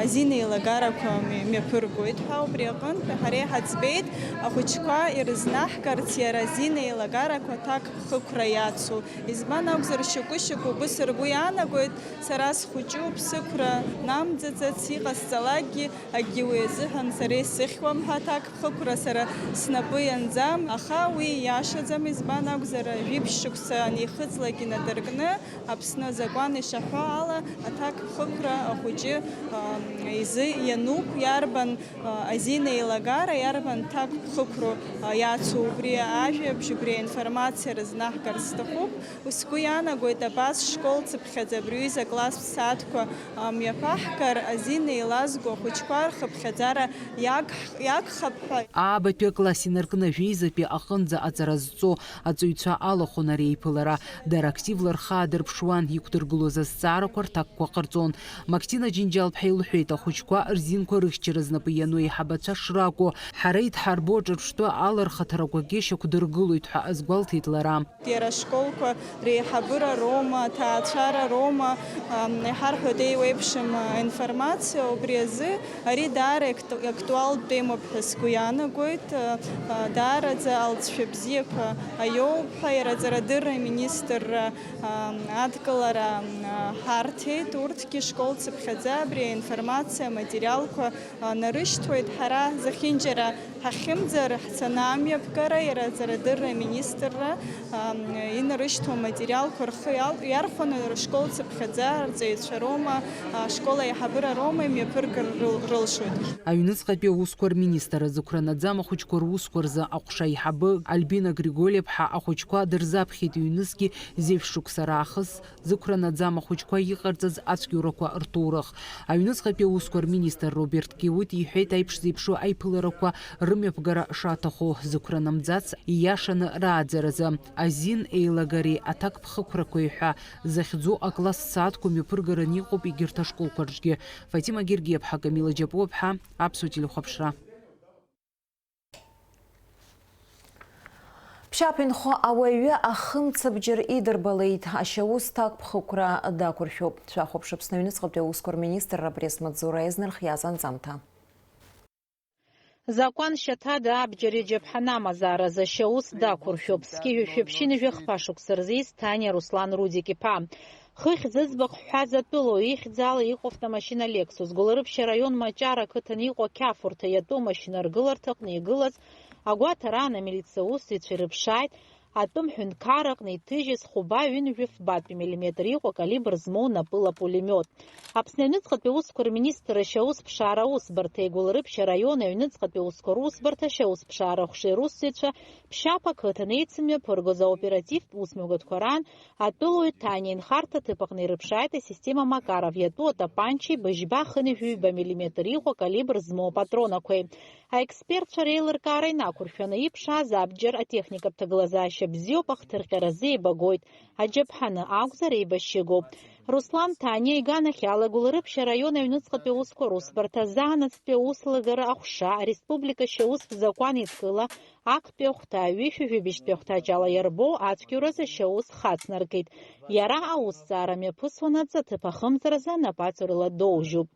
азин еилагарақәа мҩа-, мҩаԥыргоит ҳәа, убри аҟынтә ҳара иҳаӡбеит ахәыҷқәа ирызнаҳгарц иара азин еилагарақәа аҭак ԥхықәра иацу. Избан акәзар, шьоукы-шьоукы убыс ргәы иаанагоит, сара схәыҷуп, сықәра намӡаӡац, иҟасҵалакгьы, акгьы уи азыҳәан сара исыхьуам ҳәа аҭак ԥхықәра сара снапы ианӡам, аха уи иашаӡам, избан акәзар, жәиԥшь шықәса анихыҵлак инадыркны, Аԥсны азакәан ишаҳәо ала, аҭак ԥхықәра ахәыҷы, ам, изы иануп, иарбан, а, азин еилагара, иарбан ҭак ԥхықәроу, а, иацу убри ажәабжь, убри аинформациа рызнаҳгар сҭахуп. Сгәы иаанагоит, абас школ цыԥхьаӡа абри аҩыза акласстә сааҭқәа, а, мҩаԥаҳгар азин еилазго ахәыҷқәа рхыԥхьаӡара иагх-, иагхап ҳәа. Аабатәи акласс инаркны ажәеизатәи аҟынӡа аҵара зҵо аҵаҩцәа алахәын ари аиԥылара. Дара активла рхы аадырԥшуан, иқәдыргылоз азҵаарақәа рҭакқәа ҟарҵон. Мактина Џьынџьал-ԥҳа илҳәеит, ахәыҷқәа рзинқәа рыхьчара знапы иану аиҳабацәа шракәу. Ҳара идҳарбо аҿырԥштәы алархаҭарақәагьы шьақәдыргылоит ҳәа азгәалҭеит лара. Иара ашколқәа реиҳабыра роума, аҭаацәара роума, ам, иҳарҳәоит еиуеиԥшым, а, информациа убри азы. Ари даара акт-, актуалтә темоуп ҳәа сгәы иаанагоит. А, а, даараӡа алҵшәа бзиақәа аиоуп ҳәа иара аҵарадырра аминистрра, ам, адкылара, ам, а, ҳарҭеит. Урҭгьы школ цыԥхьаӡа абри аинформациа аматериалқәа, а, нарышьҭуеит. Ҳара зехьынџьара ҳахьымӡар, ҳцаны амҩаԥгара, иара аҵарадырра аминистрра, ам, инарышьҭуа аматериалқәа рхы иал-, иархәаны рышкол цыԥхьаӡа, арҵаҩцәа роума, ашкол аиҳабыра роума имҩаԥыргар рыл-, рылшоит. Аҩныҵҟатәи аусқәа рминистр азықәра наӡам ахәыҷқәа русқәа рзы аҟәша аиҳабы Альбина Григольеԥҳа ахәыҷқәа дырзаԥхьеит ҩнызқьи зежә шықәса раахыс зықәра наӡам ахәыҷқәа иҟарҵаз ацәгьоурақәа рҭоурых. Аҩныҵҟатәи аусқәа рминистр Роберт Киут иҳәеит аиԥш зеиԥшу аиԥыларақәа рымҩаԥгара шаҭаху, зықәра намӡац ииашаны рааӡаразы. Азин еилагареи аҭакԥхықәрақәеи ҳәа захьӡу акласстә сааҭқәа мҩаԥыргараны иҟоуп егьырҭ ашколқәа рҿгьы. Фатима Гергиаԥҳа, Камила Џьапуаԥҳа, Аԥсуа телехәаԥшра. Шьаԥ инхо ауаҩы ахымцабџьар идырбалеит, ашьаус ҭакԥхықәра дақәыршәоуп. Шәахәаԥш Аԥсны аҩныҵҟатәи аусқәа рминистрра апресс-маҵзура иазнархиаз анҵамҭа. Закәан шьаҭада абџьари аџьаԥҳани амазааразы ашьаус дақәыршәоуп, зқьи жәшәи ԥшьынҩажәи хԥа шықәса рзы ииз Ҭаниа Руслан Рудик-иԥа. Хыхь зыӡбахә ҳҳәаз атәылауаҩ ихьӡала иҟоу автомашьына Lexus Гәылрыԥшь араион Маҷара ақыҭан иҟоу ақьафурҭа иатәу машьынаргыларҭаҟны игылаз агәаҭараан амилициа аусзуҩцәа ирыԥшааит, атәым ҳәынҭқарраҟны иҭыжьыз хәба ҩынҩажәи фбатәи миллиметр иҟоу акалибр змоу напыла пулемиот. Аԥсны аҩныҵҟатәи аусқәа рминистрра ашьаусԥшаара аусбарҭеи Гәылрыԥшь араион аҩныҵҟатәи аусқәа русбарҭа ашьаусԥшаара аҟәшеи русзуҩцәа Ԥшьаԥ ақыҭан еицымҩаԥыргоз аоперативтә усмҩаԥгатәқәа раан атәылауаҩ Ҭаниа инхарҭа ҭыԥаҟны ирыԥшааит асистема Макаров иатәу атапанчеи быжьба хынҩажәи ҩба миллиметр иҟоу акалибр змоу апатронақәеи. Аекспертцәа реилыркаара инақәыршәаны иԥшааз абџьар атехникатә ҭагылазаашьа бзиоуп, ахҭырҟьаразы еибагоит, аџьаԥҳаны акәзар еибашьыгоуп. Руслан Ҭаниа иганахьала Гәылрыԥшь араион аҩныҵҟатәи аусқәа русбарҭа заанаҵтәи ауслагара аҟәша ареспублика ашьаустә закәан еидкыла актәи ахәҭа ҩышәи жәибжьтәи ахәҭаҷ ала иарбоу ацәгьоуразы ашьаус хацнаркит. Иара аусҭҵаара мҩаԥысуанаҵы аҭыԥ ахымҵразы анапаҵаҩрала доужьуп.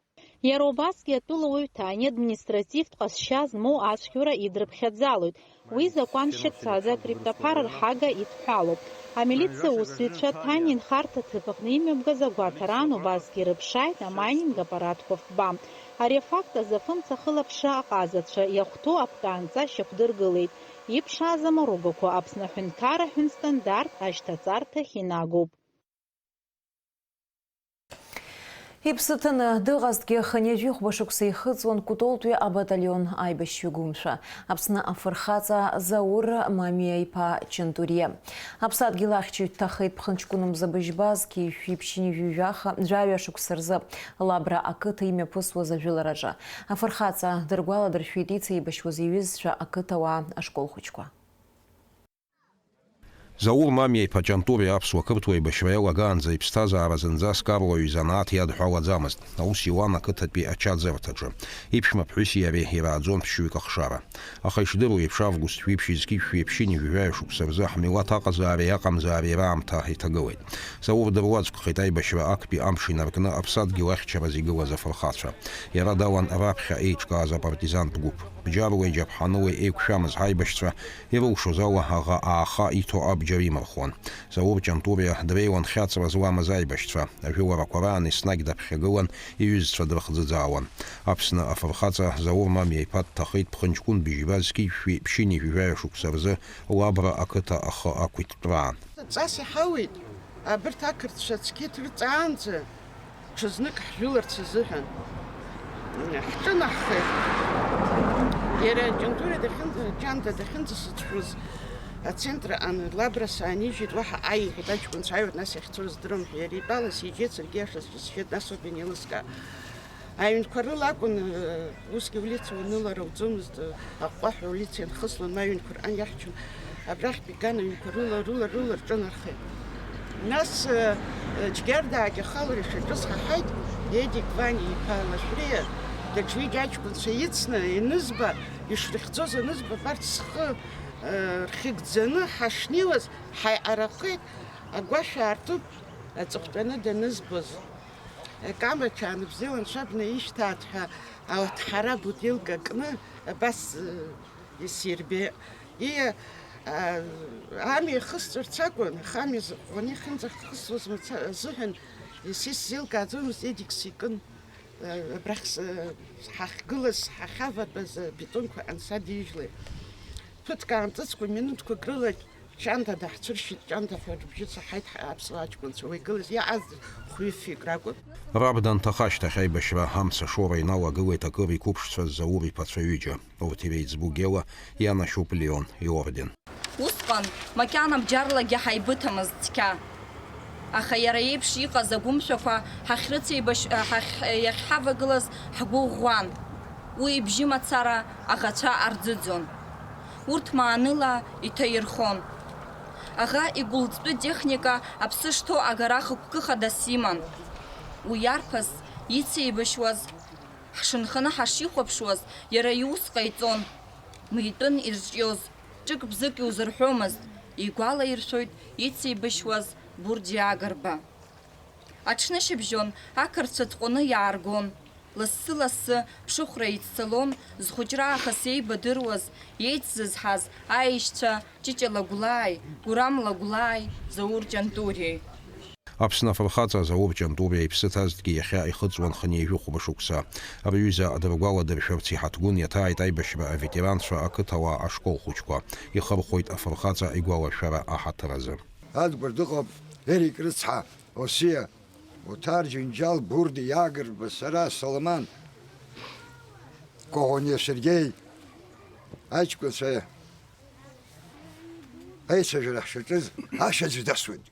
Иара убасгьы атәылауаҩ Ҭаниа административтә ҟазшьа змоу ацәгьоура идрыԥхьаӡалоит. Уи закәаншьа дцаӡа акриптаԥара рҳага идҳәалоуп. Амилициа усзуҩцәа Ҭаниа инхарҭа ҭыԥ аҟны имҩаԥгаз агәаҭараан убасгьы ирыԥшааит амайнинг аппаратқәа фба. Ари афакт азы афымца ахылаԥшра аҟазацәа иахәҭоу аԥкаанҵа шьақәдыргылеит. Иԥшааз амаругақәа Аԥсны аҳәынҭқарра аҳәынҭстандарт ашьҭаҵарҭахь инагоуп. Иԥсы ҭаны дыҟазҭгьы, хынҩажәи хәба шықәса ихыҵуан Кәтолтәи абаталион аибашьҩы гәымшәа, Аԥсны афырхаҵа Заур Мамиа-иԥа Ҷантуриа. Аԥсадгьыл ахьчаҩ дҭахеит ԥхынҷкәын мза быжьба зқьи жәшәи ԥшьынҩажәи жәаха, жәаҩа шықәса рзы Лабра ақыҭа имҩаԥысуаз ажәылараҿы. Афырхаҵа дыргәаладыршәеит ицеибашьуаз иҩызцәа, ақыҭауаа, ашкол хәыҷқәа. Заур Мамиа-иԥа Ҷантуриа аԥсуа-қырҭуа еибашьра иалагаанӡа иԥсҭазаара зынӡаск арлаҩ изанааҭ иадҳәалаӡамызт. Аус иуан ақыҭатәи ачаӡырҭаҿы. Иԥшәма ԥҳәыси иареи ирааӡон ԥшьҩык ахшара. Аха ишдыру еиԥш, август ҩышәи зқьи жәшәи ԥшьынҩажәи жәаҩа шықәса рзы ҳмилаҭ аҟазаареи аҟамзаареи раамҭа иҭагылеит. Заур дыруаӡәкхеит аибашьра актәи амш инаркны аԥсадгьыл ахьчараз игылаз афырхацәа. Иара далан раԥхьа еиҿкааз апартизантә гәыԥ. Бџьарлеи џьаԥҳанылеи еиқәшәамыз ҳаибашьцәа ирылшоз ала аӷа ааха иҭо абџьар имырхуан. Заур Ҷантуриа дреиуан хьаҵра зламыз аибашьцәа. Ажәыларақәа раан еснагь даԥхьагылан, иҩызцәа дрыхӡыӡаауан. Аԥсны афырхаҵа Заур Мамиа-иԥа дҭахеит ԥхынҷкәын быжьба зқьи жәшәи ԥшьынҩажәи жәаҩа шықәса рзы Лабра ақыҭа ахы ақәиҭтәраан. Ҵас иҳауеит, абырҭ ақырҭцәа цқьа иҭырҵаанӡа, ҽазнык ҳжәыларц азыҳәан ҳҿынаҳхеит. Иара Ҷантуриа дахьынӡа, Ҷанда дахьынӡасыцәшәоз ацентр аҟны Лабра саанижьит, уаҳа ааи, иҳәеит аҷкәынцәа, ааиуеит, нас иахьцо рыздыруам ҳәа, иара итәала сиџьеит, саргьы иашазшәа сшьеит, нас ауп ианеилыскаа. Аҩнқәа рыла акәын, усгьы улица уанылар ауӡомызт, аҟәҟәаҳәа улица ианхыслон, ма аҩнқәа рҟан иаҳчон. Абрахьтә иган аҩнқәа рыла, рыла, рыла рҿынархеит. Нас, э, э, Џьгьардаагьы ахалара ишаҿыз ҳаҳаит, Едик Ваниа иԥа Лашәриа, даҽа ҩыџьа аҷкәынцәа ицны ианызба, ишрыхьӡоз анызба, абарҭ схы, э, рхьыгӡаны ҳашнеиуаз, ҳаиҟарахеит, агәашә аартуп, аҵыхәтәаны данызбоз. Камбач аанбзиала анцәа бнаишьҭааит ҳәа, аҭҳара бутилка кны, абас, э, исирбеит. И, а, амҩа ихысҵәарц акәын, аха амҩа зыӷәӷәаны ихьынӡахысуаз мацара азыҳәан, исзеилкааӡомызт, Едик сикын, э, абрахь с-, ҳахьгылаз, ҳахьаватәаз абетонқәа ансадижьлеит. Ԥыҭк аамҵыцкәа, минуҭқәак рыла Ҷанда даҳцәыршьит, Ҷанда ҳәа рыбжьы саҳаит ҳа-, аԥсуа аҷкәынцәа, уи игылаз иааз хәҩы-фҩык ракәын. Раб данҭаха ашьҭахь аибашьра амца ашоура иналагылеит акыр иқәыԥшцәаз Заур иԥацәа ҩыџьа. Урҭ иреиҵбу Гела ианашьоуп Леон иорден. Усҟан макьана бџьарлагьы ҳаибыҭамызт цқьа. Аха иара иеиԥш иҟаз агәымшәақәа ҳахьрыцеибашь-, ҳахь-, иахьҳавагылаз ҳгәы ӷәӷәан. Уи ибжьы мацара аӷацәа арӡыӡон. Урҭ мааныла иҭаирхон. Аӷа игәылҵтәы техника аԥсы шҭоу агара хықәкы хадас иман. Уи арԥыс ицеибашьуаз, ҳшанханы ҳашихәаԥшуаз, иара иус ҟаиҵон, митәын ирҿиоз. Ҿык-бзык иузырҳәомызт, игәалаиршәоит ицеибашьуаз Бурди Агрба. Аҽнышьыбжьон ақырҭцәа ҭҟәаны иааргон. Лассы-лассы ԥшыхәра еиццалон зхәыҷра аахыс еибадыруаз, еицзызҳаз аишьцәа Ҷыҷа Лагәлааи, Гәырам Лагәлааи, Заур Ҷантуриеи. Аԥсны афырхаҵа Заур Ҷантуриа иԥсы ҭазҭгьы иахьа ихыҵуан хынҩажәи хәба шықәса. Рҩыза дыргәаладыршәарц иҳаҭгәын иаҭааит аибашьра аветеранцәа ақыҭауаа ашкол хәыҷқәа. Ихырхәоит афырхаҵа игәалашәара аҳаҭыр азы. Адгәыр дыҟоуп, Ерик рыцҳа, Осиа, Оҭар Џьынџьал, Бурди Иагрба, сара, Соломан, Коӷониа Сергеи, аҷкәынцәа аицәажәара ҳшаҿыз ашә аӡәы дасуеит.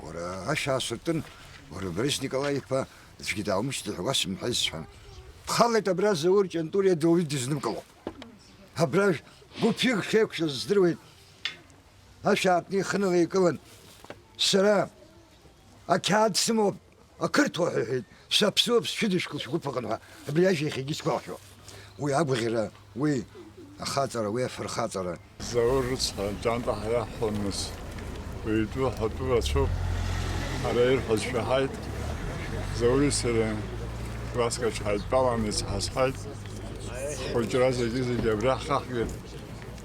Уара ашә аасыртын, уара Борис Николаи-иԥа, аӡәгьы дааумышьҭит ҳәа уасымҳәеи сҳәан. Дхалеит абра Заур Ҷантуриа, дуаҩы дызнымкыло. Абра гәыԥҩык шеиқәшәаз здыруеит. Ашә аартны ихынала икылан. Сара ақьаад сымоуп, ақырҭуа ҳәа иҳәеит. Саԥсуоуп, сшәыдышәкыл шәгәыԥ аҟны ҳәа, абри ажәа иахьагьы сгәалашәо. Уи агәаӷьра, уи ахаҵара, уи афырхаҵара. Заур рыцҳа, Ҷанта ҳәа иаҳҳәон нас. Уи итәы ҳәатәы рацәоуп. Ара ирҳәаз шәаҳаит. Заури сареи класск аҿы ҳаидтәаланы ицҳасҳаит. Ҳхәыҷра зегьы-зегьы абра ҳхаҳгеит.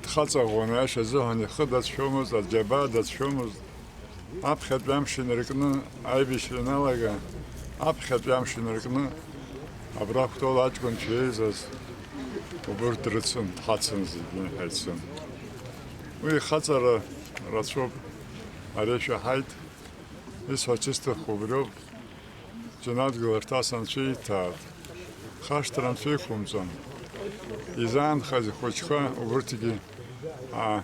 Дхаҵаӷәӷәаны аиаша азыҳәан ихы дацәшәомызт, аџьабаа дацәшәомызт. Аԥхьатәи амш инаркны, аибашьра ианалага, аԥхьатәи амш инаркны, абра Кәтол аҷкәынцәа еизаз убырҭ дрыцын, ҳацын зегьы, ҳаицын. Уи ихаҵара рацәоуп, ари шәаҳаит, исҳәарц исҭаху убриоуп, џьанаҭ гыларҭас Анцәа ииҭааит, хашҭра Анцәа иқәымҵан, изаанхаз ихәыҷқәа убырҭгьы, аа,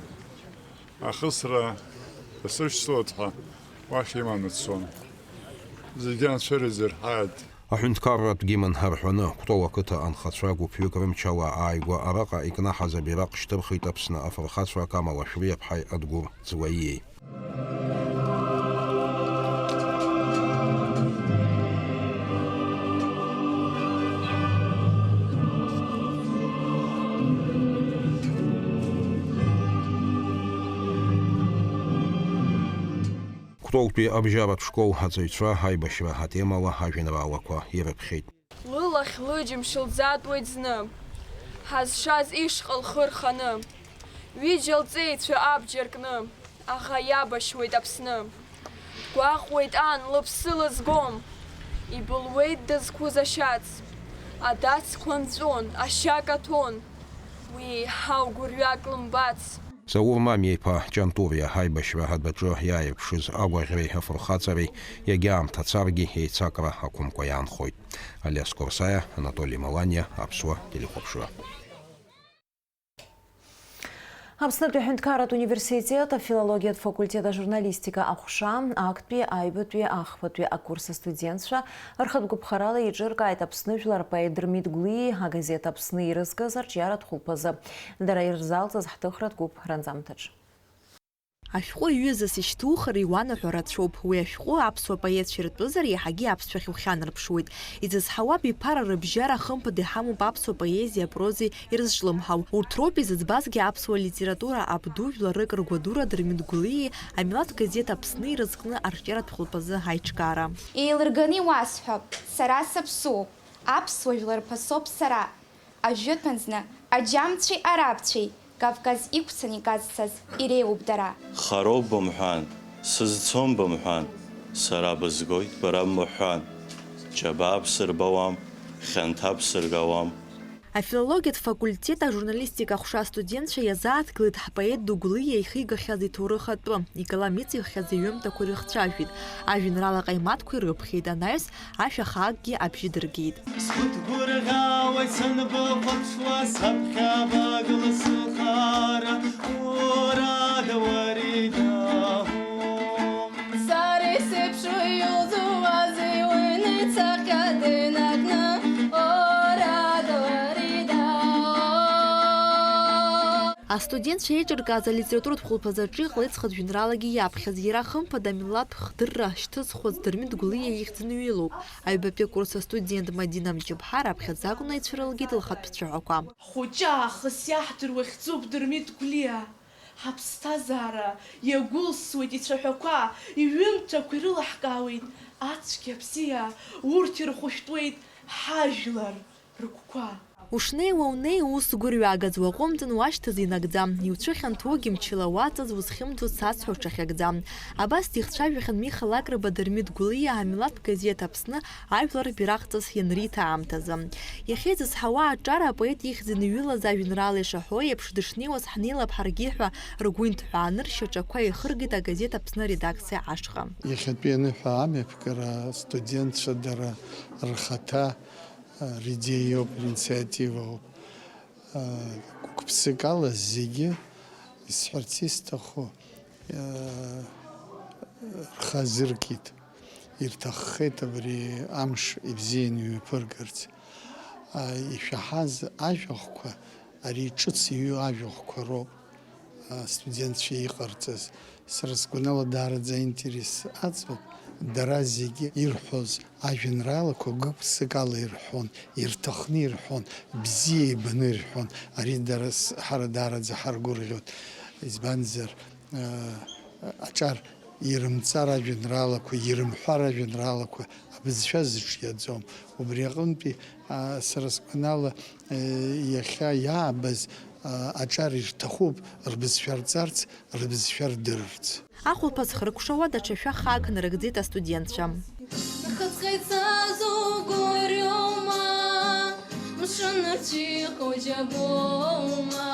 ахысра рсышьцылоит ҳәа уахь иманы дцон. Зегьы Анцәа ирзырҳаит. Аҳәынҭқарратә гимн арҳәаны, Кәтол ақыҭа анхацәа гәыԥҩык рымчала ааигәа араҟа икнаҳаз абираҟ шьҭырхит Аԥсны афырхацәа Камала Шәриаԥҳаи Адгәыр Ӡуаиеи. Кәтолтәи абжьаратә школ аҵаҩцәа аибашьра атемала ажәеинраалақәа ирыԥхьеит. Лылахь лыџьымшь лӡатәуеит зны, ҳазшаз ишҟа лхы рханы, ҩыџьа лҵеицәа абџьар кны, аӷа иабашьуеит Аԥсны. Дгәаҟуеит ан лыԥсы лызгом, ибылуеит дызқәыз ашьац, адацқәа нҵәон, ашьа каҭәон, уи еиҳау гәырҩак лымбац. Заур Мамиа-иԥа Ҷантуриа аибашьра адәаҿы иааирԥшыз агәаӷьреи афырхаҵареи иагьа аамҭа царгьы еицакра ақәымкәа иаанхоит. Алиас Корсаиа, Анатоли Маланиа, Аԥсуа телехәаԥшра. Аԥснытәи аҳәынҭқарратә университет афилологиатә факультет ажурналистика аҟәша актәи, аҩбатәи, ахԥатәи акурс астудентцәа рхатә гәаԥхарала еиҿыркааит Аԥсны жәлар рпоет Дырмит Гәлиа агазеҭ Аԥсны ирызкыз арҿиаратә хәылԥазы. Дара ирзалҵыз ҳҭыхратә гәыԥ ранҵамҭаҿ. Ашәҟәы ҩызас ишьҭухыр иуанаҳәо рацәоуп. Уи ашәҟәы аԥсуа поетцәа иртәызар, иаҳагьы аԥсшәахь ухьанарԥшуеит. Изызҳауа абиԥара рыбжьара хымԥада иҳамоуп аԥсуа поезиеи апрозеи ирызҿлымҳау. Урҭ роуп изыӡбазгьы аԥсуа литература абду жәларык ргәадура Дырмит Гәлиеи амилаҭ газеҭ Аԥсны ирызкны арҿиаратә хәылԥазы аиҿкаара. Еилырганы иуасҳәап, сара саԥсуоуп, аԥсуа жәлар рԥасоуп сара. Ажәытәан зны аџьамцәеи арабцәеи Кавказ иқәцан иказцаз иреиуоуп дара. Хароуп бымҳәан, сызцом бымҳәан, сара бызгоит бара бмыҳәҳәан, џьабаа бсырбауам, хьанҭа бсыргауам. Афилологиатә факультет ажурналистика аҟәша астудентцәа иазааҭгылеит ҳпоет ду Гәлиа ихигахьаз иҭоурых атәы, икалам иҵиххьаз иҩымҭақәа ирыхцәажәеит, ажәеинраала ҟаимаҭқәа ирыԥхьеит, анаҩс ашәа хаакгьы абжьы дыргеит. Сгәы ҭгәырӷьаауеит санбыхәаԥшуа, саԥхьа багыла сыхаара, уара дауарида. Сара исеиԥшу иузуазеи уи ницаҟьа дынагны, уара дауарида. Астудентцәа еиҿыркааз алитературатә хәылԥазаҿы иҟалеит зхатә жәеинраалагьы иаԥхьаз, иара хымԥада амилаҭтә хдырра шьҭызхуаз Дырмит Гәлиа ихьӡын иҩылоуп. Аҩбатәи акурс астудент Мадина Мҷыԥҳа раԥхьаӡа акәын аицәырылгеит лхатә цәаҳәақәа. Хәыҷы аахыс иаҳдыруа хьӡуп Дырмит Гәлиа. Ҳаԥсҭазаара иагәылсуеит ицәаҳәақәа, иҩымҭақәа ирылаҳкаауеит ацәгьа-бзиа, урҭ ирхәышәтәуеит ҳажәлар рыгәқәа. Ушнеиуа унеи, ус гәырҩагаз уаҟәымҵын, уашьҭаз инагӡам, иуцәыхьанҭоугьы мчыла уаҵаз, узхьымӡо цасҳәа уҽахьагӡам. Абас дихцәажәахьан Миха Лакрба Дырмит Гәлиа амилаҭтә газеҭ Аԥсны ажәлар рбираҟ ҵас ианриҭа аамҭазы. Иахьа изызҳауа аҿар апоет ихьӡ иныҩылаз ажәеинраала ишаҳәо еиԥш, дышнеиуаз ҳнеилап ҳаргьы ҳәа ргәы инҭҳәааны, ршьаҿақәа еихыргеит агазеҭ Аԥсны аредакциа ашҟа. Иахьатәи аныҳәа амҩаԥгара астудентцәа дара рхаҭа, а, ридеиоуп, ринициативоуп. А, гәык-ԥсык ала зегьы, исҳәарц исҭаху, а, рхы азыркит, ирҭаххеит абри амш ибзианы имҩаԥыргарц. А, ишәаҳаз ажәахәқәа, ари ҿыц иҩу ажәахәқәа роуп, а, астудентцәа иҟарҵаз. Сара сгәанала, даараӡа аинтерес аҵоуп. Дара зегьы ирҳәоз ажәеинраалақәа гәык-ԥсык ала ирҳәон, ирҭахны ирҳәон, бзиа ибаны ирҳәон. Ари дара с-, ҳара даараӡа ҳаргәырӷьон. Избанзар, а, аҿар ирымҵар ажәеинраалақәа, ирымҳәар ажәеинраалақәа абызшәа зыҿиаӡом. Убри аҟынтәи, а, сара сгәанала, э, иахьа иаабаз, а, аҿар ирҭахуп рбызшәа рҵарц, рыбызшәа рдырырц. Ахәылԥаз хыркәшауа даҽа шәа хаак нарыгӡеит астудентцәа. Нхыҵҟа ицаз угәырҩома, мшын рҿы иҟоу џьабоума,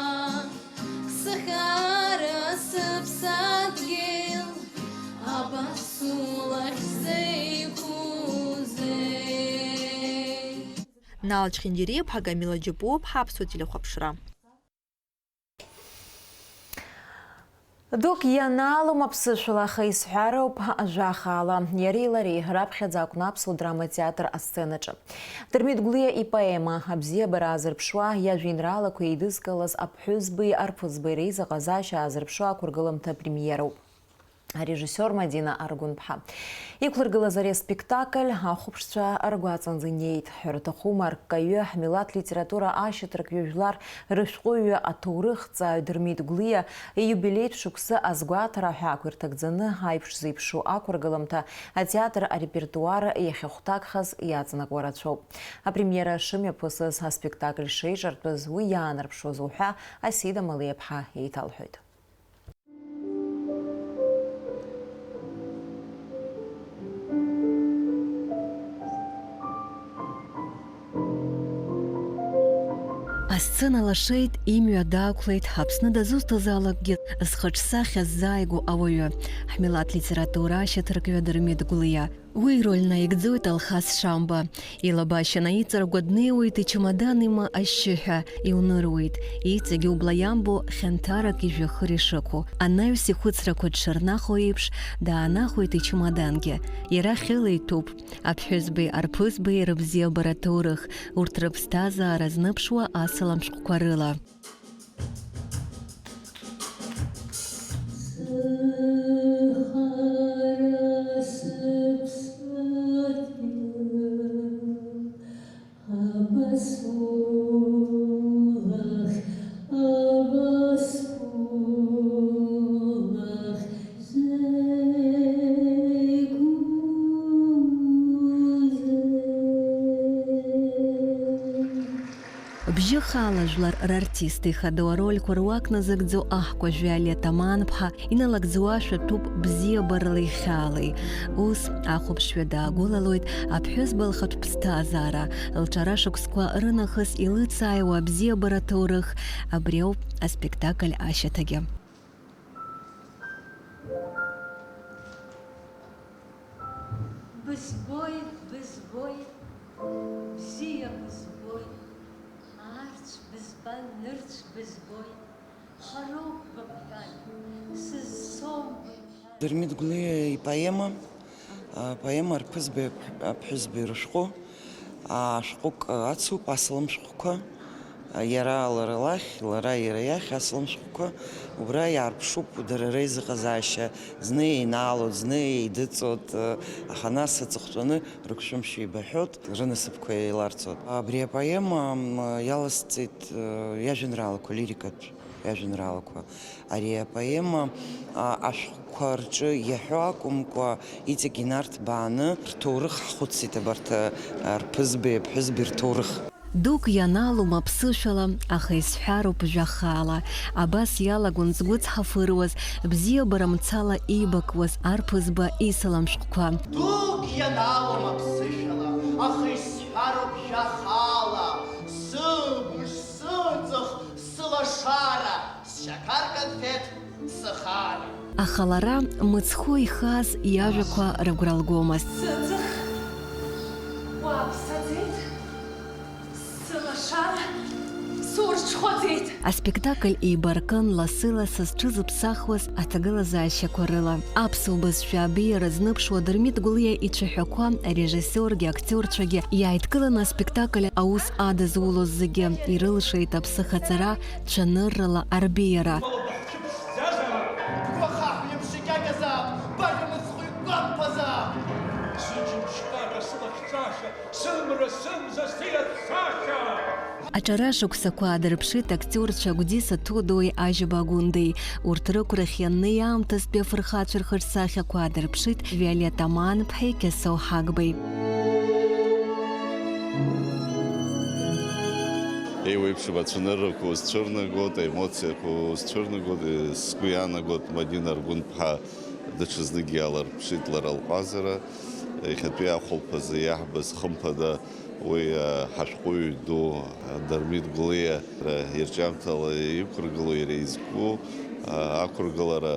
сыхаара сыԥсадгьыл, абас улахь зеиқәузеи? Нал Чхиндириаԥҳа, Камила Џьапуаԥҳа, Аԥсуа телехәаԥшра. Дук ианаалом аԥсышәала, аха исҳәароуп ажәа хаала. Иареи лареи раԥхьаӡа акәны Аԥсуа драма театр асценаҿы. Дырмит Гәлиа ипоема, абзиабара аазырԥшуа, иажәеинраалақәа еидызкылаз аԥҳәызбеи арԥызбеи реизыҟазаашьа аазырԥшуа ақәыргыламҭа премиероуп. Арежиссиор Мадина Аргәынԥҳа иқәлыргылаз ари аспектакль ахәаԥшцәа ргәаҵанӡа инеит ҳәа рҭахума, арккаҩы, ҳмилаҭ литература ашьаҭаркҩы, жәлар рышәҟәыҩҩы, аҭоурыхҭҵааҩ Дырмит Гәлиа ииубилеитә шықәсы азгәаҭара ҳәа ақәирҭагӡаны аиԥш зеиԥшу ақәыргыламҭа атеатр арепертуар иахьахәҭакхаз иаҵанакуа рацәоуп. Апремиера шымҩаԥысыз, аспектакль шеиҿартәыз, уи иаанарԥшуаз уҳәа Асида Малиаԥҳа еиҭалҳәоит. Асцена лашеит, имҩа даақәлеит Аԥсны дызусҭазаалакгьы зхаҿсахьа ззааигәоу ауаҩы, ҳмилаҭ литература ашьаҭаркҩы Дырмит Гәлиа. Уи ироль наигӡоит Алхас Шамба. Илабашьа наиҵаргәа днеиуеит ичамадан има ашьшьыҳәа, иуныруеит. Иҵегь убла иамбо хьанҭарак ижәҩахыр ишықәу. Анаҩс ихәыцрақәа дшырнахуа еиԥш, даанахәеит ичамадангьы. Иара хьыла иҭәуп. Аԥҳәызбеи арԥызбеи рыбзиабара ҭоурых, урҭ рыԥсҭазаара зныԥшуа асалам шәҟәқәа рыла. Сыхара сыԥсадгьыл, абас улах, абас улах, зегь узеи. Бжьы хаала жәлар рартист ихадоу арольқәа руак назыгӡо аҳкәажә Виолетта Манԥҳа иналагӡоу ашәа ҭәуп бзиабаралеи хьаалеи. Ус, ахәаԥшҩы даагәылалоит аԥҳәызба лхатә ԥсҭазаара, лҿара шықәсқәа рынахыс илыцааиуа абзиабара ҭоурых, абри ауп аспектакль ашьаҭагьы. Бызбоит, бызбоит, бзиа бызбоит, аарцә бызбан, нырцә бызбоит, хароуп бымҳәан, сызцом бымҳәан. Дырмит Гәлиа ипоема, апоема Арԥызбеи аԥҳәызбеи рышәҟәы, ашәҟәык ацуп, асалам шәҟәқәа. Иара лара лахь, лара иара иахь асалам шәҟәқәа убра иаарԥшуп дара реизыҟазаашьа, зны еинаалоит, зны еидыҵоит, аха нас аҵыхәтәаны рыгәшәымшәа еибаҳәоит, рынасыԥқәа еиларҵоит. Абри апоема, м, иаласҵеит, э, иажәеинраалақәа, лирикатә иажәеинраалақәа. Ари апоема, а, ашәҟәқәа рҿы иаҳәо акәымкәа, иҵегь инарҭбааны рҭоурых ҳхәыцит, абарҭ, а, рԥызбеи аԥҳәызбеи рҭоурых. Дук ианалом аԥсышәала, аха исҳәароуп жәа хаала. Абас иалагон згәы цҳафыруаз, бзиабара мцала еибакуаз арԥызба исалам шәҟәқәа. Дук ианалом аԥсышәала, аха исҳәароуп жәа хаала, сыбз, сыҵых, сылашара, сшьақар конфеҭ, сыхаара. Аха лара мыцхәы ихаз иажәақәа рыгәра лгомызт. Сыҵых уааԥсаӡеит, сылашара сурҽхәаӡеит. Аспектакль еибаркын лассы-лассы зҽызыԥсахуаз аҭагылазаашьақәа рыла. Аԥсуа бызшәа абеиара зныԥшуа Дырмит Гәлиа ицәаҳәақәа арежиссиоргьы актиорцәагьы иааидкыланы аспектакль аус адызулоз зегьы ирылшеит аԥсыхаҵара, цәаныррала арбеиара. Уаха ҩымш икьакьазаап, бажәа мыцхәы игәамԥазаап. Сыџьымшьқәа сылахьцаша, сымра, сымза, сиацәцаша. Аҿара шықәсақәа аадырԥшит актиорцәа Гәдиса Ҭодои Ажьба Гәындеи. Урҭ рықәрахь ианнеи аамҭазтәи афырхацәа рхырсахьақәа аадырԥшит Виолетта Маанԥҳаи Кьасоу Ҳагбеи. Еиуеиԥшым ацәаныррақәа узцәырнагоит, аемоциақәа узцәырнагоит, сгәы иаанагоит, Мадина Аргәынԥҳа даҽазныкгьы иаалырԥшит лара лҟазара. Иахьатәи ахәылԥазы иаҳбаз, хымԥада, уи, а, ҳашәҟәыҩҩы ду, а, Дырмит Гәлиа, а, ирҿиамҭала иқәыргыло, иара изку, а, ақәыргылара,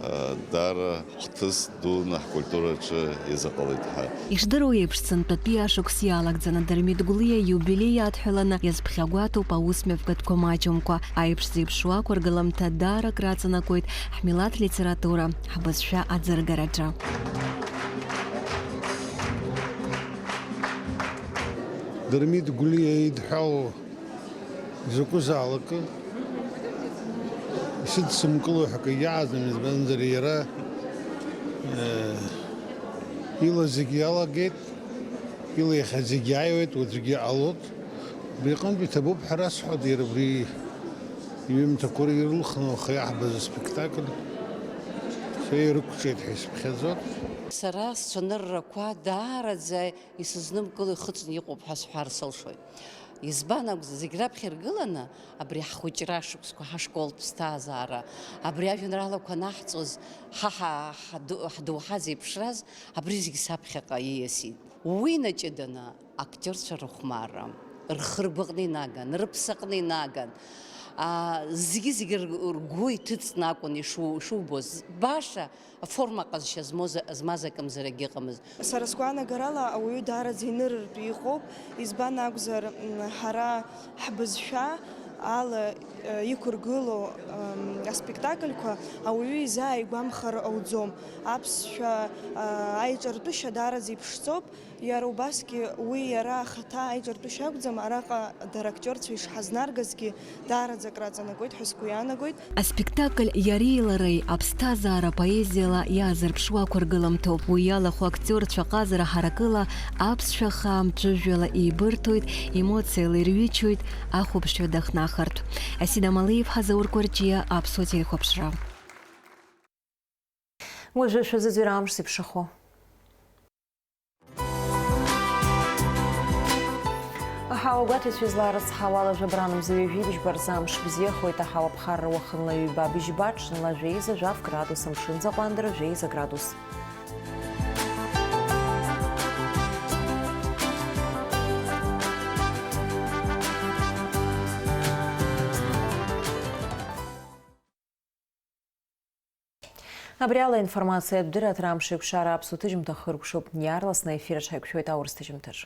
а, даара хәҭыс дуны ҳкультураҿы иазыҟалеит ҳәа. Ишдыруа еиԥш, сынтәатәи ашықәс иалагӡаны Дырмит Гәлиа иубилеи иадҳәаланы иазԥхьагәаҭоуп аусмҩаԥгатәқәа маҷымкәа. Аиԥш зеиԥшу ақәыргыламҭа даара акраҵанакуеит ҳмилаҭ литература, ҳбызшәа аӡыргараҿы. Дырмит Гәлиа идҳәалоу закәызаалакы исыдсымкыло ҳәа акгьы аӡам, избанзар иара, э, ила зегь иалагеит, ила иахьа зегь иааиуеит, уаҵәгьы ҟалоит. Убри аҟынтә иҭабуп ҳәа расҳәоит, иара убри иҩымҭақәа ирылхны уаха иаҳбаз аспектакль. Са ирықәҿиеит ҳәа исыԥхьаӡоит. Сара сцәаныррақәа даараӡа исызнымкыло ихыҵны иҟоуп ҳәа сҳәар сылшоит. Избан акәзар, зегь раԥхьа иргыланы абри ҳхәыҷра шықәсқәа, ҳашколтә ԥсҭазаара, абри ажәеинраалақәа анаҳҵоз, ҳа ҳа-, ҳду-, ҳдоуҳа зеиԥшраз, абри зегь саԥхьаҟа ииасит. Уи наҷыданы актиорцәа рыхәмарра, рхы ргәаҟны инаган, рыԥсаҟны инаган, аа, зегьы-зегьы р-, ргәы иҭыҵны акәын ишу-, ишубоз. Баша аформа ҟазшьа змоз, змаз акымзаракгьы ыҟамызт. Сара сгәаанагарала, ауаҩы даараӡа инырыртә иҟоуп, избан акәзар, м, ҳара ҳбызшәа ала, э, иқәыргылоу, м, аспектакльқәа ауаҩы изы ааигәамхар ауӡом. Аԥсшәа, а, аиҿартәышьа даараӡа иԥшӡоуп, иара убасгьы уи иара ахаҭа аиҿартәышьа акәӡам, араҟа дара актиорцәа ишҳазнаргазгьы даараӡа акраҵанакуеит ҳәа сгәы иаанагоит. Аспектакль иареи лареи аԥсҭазаара поезиала иаазырԥшуа ақәыргыламҭоуп. Уи иалахәу актиорцәа ҟазара ҳаракыла аԥсшәа хаа мҵәыжәҩала еибырҭоит, емоциала ирҩычоит, ахәаԥшҩы дахнахыртә. Асида Малиев, Ҳазаур Кәарҷиа, Аԥсуа телехәаԥшра. Уажәы шәазыӡырҩ амш зеиԥшрахо. Аҳауа гәаҭеицәа излаарыцҳауа ала, жәабран мза ҩажәи быжьба рзы амш бзиахоит, аҳауа ԥхарра уахынла ҩба быжьба, ҽынла жәеиза, жәаф градус, амшын аҟәандара жәеиза градус. Абри ала аинформациатә дырраҭара Амш еиқәшара аԥсуа ҭыжьымҭа хыркәшоуп. Иаарласны аефир аҿы ҳаиқәшәоит аурыс ҭыжьымҭаҿ.